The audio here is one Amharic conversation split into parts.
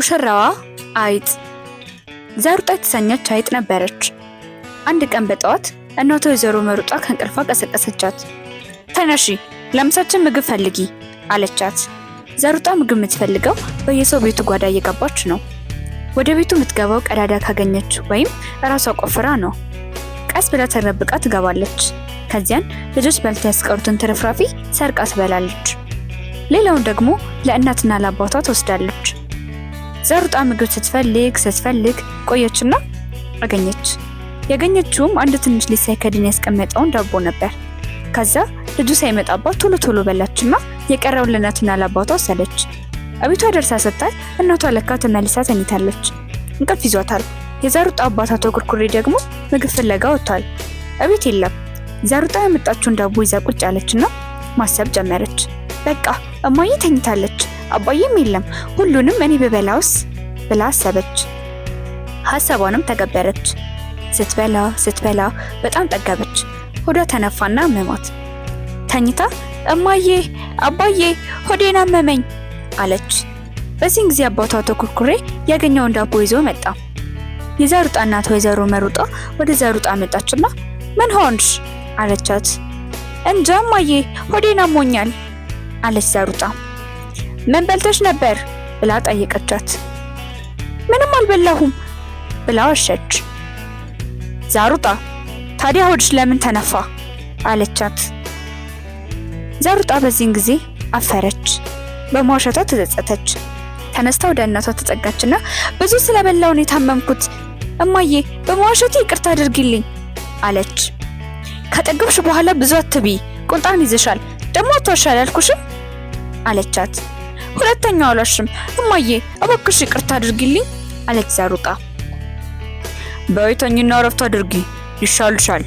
ሙሽራዋ አይጥ። ዘሩጣ የተሰኘች አይጥ ነበረች። አንድ ቀን በጠዋት እናቷ ወይዘሮ መሩጣ ከእንቅልፏ ቀሰቀሰቻት። ተነሺ፣ ለምሳችን ምግብ ፈልጊ አለቻት። ዘሩጣ ምግብ የምትፈልገው በየሰው ቤቱ ጓዳ እየገባች ነው። ወደ ቤቱ የምትገባው ቀዳዳ ካገኘች ወይም እራሷ ቆፍራ ነው። ቀስ ብላ ተደብቃ ትገባለች። ከዚያን ልጆች በልተው ያስቀሩትን ትርፍራፊ ሰርቃ ትበላለች። ሌላውን ደግሞ ለእናትና ለአባቷ ትወስዳለች። ዘሩጣ ምግብ ስትፈልግ ስትፈልግ ቆየችና አገኘች። ያገኘችውም አንድ ትንሽ ልጅ ሳይከድን ያስቀመጠውን ዳቦ ነበር። ከዛ ልጁ ሳይመጣባት ቶሎ ቶሎ በላችና የቀረውን ለእናትና ለአባቷ ወሰደች። እቤቷ ደርሳ ስታይ እናቷ ለካ ተመልሳ ተኝታለች። እንቅልፍ ይዟታል። የዘሩጣ አባት አቶ ኩርኩሬ ደግሞ ምግብ ፍለጋ ወጥቷል። እቤት የለም። ዘሩጣ ያመጣችውን ዳቦ ይዛ ቁጭ አለችና ማሰብ ጀመረች። በቃ እማዬ ተኝታለች፣ አባዬም የለም፣ ሁሉንም እኔ ብበላውስ ብላ አሰበች። ሀሳቧንም ተገበረች። ስትበላ ስትበላ በጣም ጠገበች። ሆዷ ተነፋና አመማት። ተኝታ እማዬ አባዬ ሆዴን አመመኝ አለች። በዚህን ጊዜ አባቷ አቶ ኩርኩሬ ያገኘውን ዳቦ ይዞ መጣ። የዘሩጣ እናት ወይዘሮ መሩጣ ወደ ዘሩጣ መጣችና ምን ሆንሽ አለቻት። እንጃ እማዬ ሆዴን አሞኛል አለች ዘሩጣ። ምን በልተሽ ነበር ብላ ጠየቀቻት። ምንም አልበላሁም ብላ ዋሸች። ዛሩጣ ታዲያ ሆድሽ ለምን ተነፋ አለቻት። ዘሩጣ በዚህን ጊዜ አፈረች፣ በመዋሸቷ ተጸጸተች። ተነስታ ወደ እናቷ ተጠጋችና ብዙ ስለበላው ነው የታመምኩት፣ እማዬ በመዋሸቴ ይቅርታ አድርጊልኝ አለች። ከጠገብሽ በኋላ ብዙ አትብይ፣ ቁንጣን ይዘሻል፣ ደግሞ አትዋሺ አላልኩሽም አለቻት። ሁለተኛው አልዋሽም እማዬ፣ እባክሽ ይቅርታ አድርጊልኝ አለች ዘሩጣ። በይ ተኚና እረፍት አድርጊ ይሻልሻል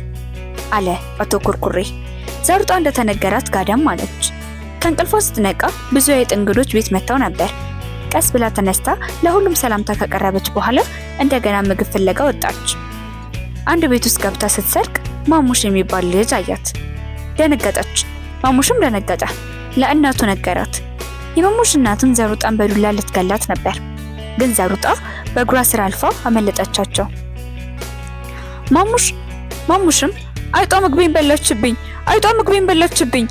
አለ አቶ ኩርኩሬ። ዘሩጣ እንደተነገራት ጋደም አለች። ከእንቅልፏ ስትነቃ ብዙ የአይጥ እንግዶች ቤት መጥተው ነበር። ቀስ ብላ ተነስታ ለሁሉም ሰላምታ ካቀረበች በኋላ እንደገና ምግብ ፍለጋ ወጣች። አንድ ቤት ውስጥ ገብታ ስትሰርቅ ማሙሽ የሚባል ልጅ አያት። ደነገጠች። ማሙሽም ደነገጠ። ለእናቱ ነገራት። የማሙሽ እናትም ዘሩጣን በዱላ ልትገላት ነበር። ግን ዘሩጣ በእግሯ ስር አልፋ አመለጠቻቸው። ማሙሽም አይጧ ምግቤን በላችብኝ፣ አይጧ ምግቤን በላችብኝ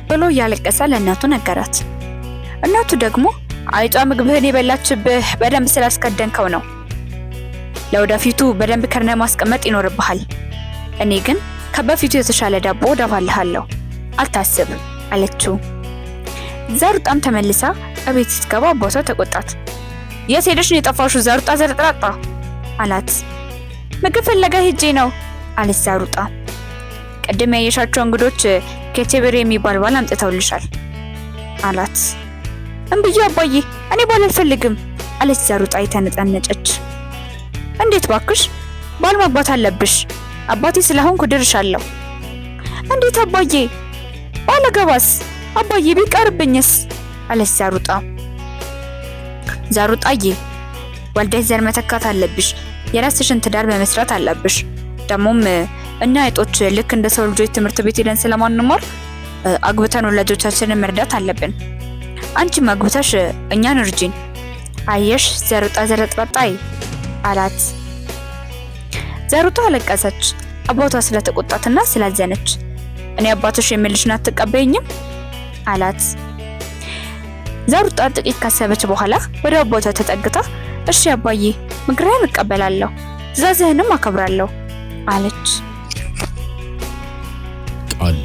ብሎ እያለቀሰ ለእናቱ ነገራት። እናቱ ደግሞ አይጧ ምግብህን የበላችብህ በደንብ ስላስከደንከው ነው። ለወደፊቱ በደንብ ከርነ ማስቀመጥ ይኖርብሃል። እኔ ግን ከበፊቱ የተሻለ ዳቦ እደፋልሃለሁ፣ አታስብ አለችው። ዘሩጣም ተመልሳ እቤት ስትገባ አባቷ ተቆጣት። የት ሄደሽ ነው የጠፋሽው ዘሩጣ ዘርጥራጣ አላት። ምግብ ፍለጋ ሄጄ ነው አለች ዘሩጣ። ቅድም ያየሻቸው እንግዶች ኬቴብሬ የሚባል ባል አምጥተውልሻል አላት። እምብዬ አባዬ እኔ ባል አልፈልግም አለች ዘሩጣ የተነጠነጨች። እንዴት ባክሽ ባል ማግባት አለብሽ፣ አባቴ ስለሆንኩ ድርሻለሁ። እንዴት አባዬ ባላገባስ አባዬ ቢቀርብኝስ አለች ዘሩጣ። ዘሩጣዬ ወልደሽ ዘር መተካት አለብሽ፣ የራስሽን ትዳር መመስረት አለብሽ። ደግሞም እኛ አይጦች ልክ እንደ ሰው ልጆች ትምህርት ቤት ሄደን ስለማንማር አግብተን ወላጆቻችንን መርዳት አለብን። አንቺም አግብተሽ እኛን እርጂን። አየሽ ዘሩጣ ዘረጥራጣይ አላት። ዘሩጣ አለቀሰች፣ አባቷ ስለተቆጣትና ስላዘነች። እኔ አባትሽ የምልሽን አትቀበይኝም አላት። ዘሩጣ ጥቂት ካሰበች በኋላ ወደ አባቷ ተጠግታ እሺ አባዬ ምክርህን እቀበላለሁ፣ ትዕዛዝህንም አከብራለሁ አለች። ቃል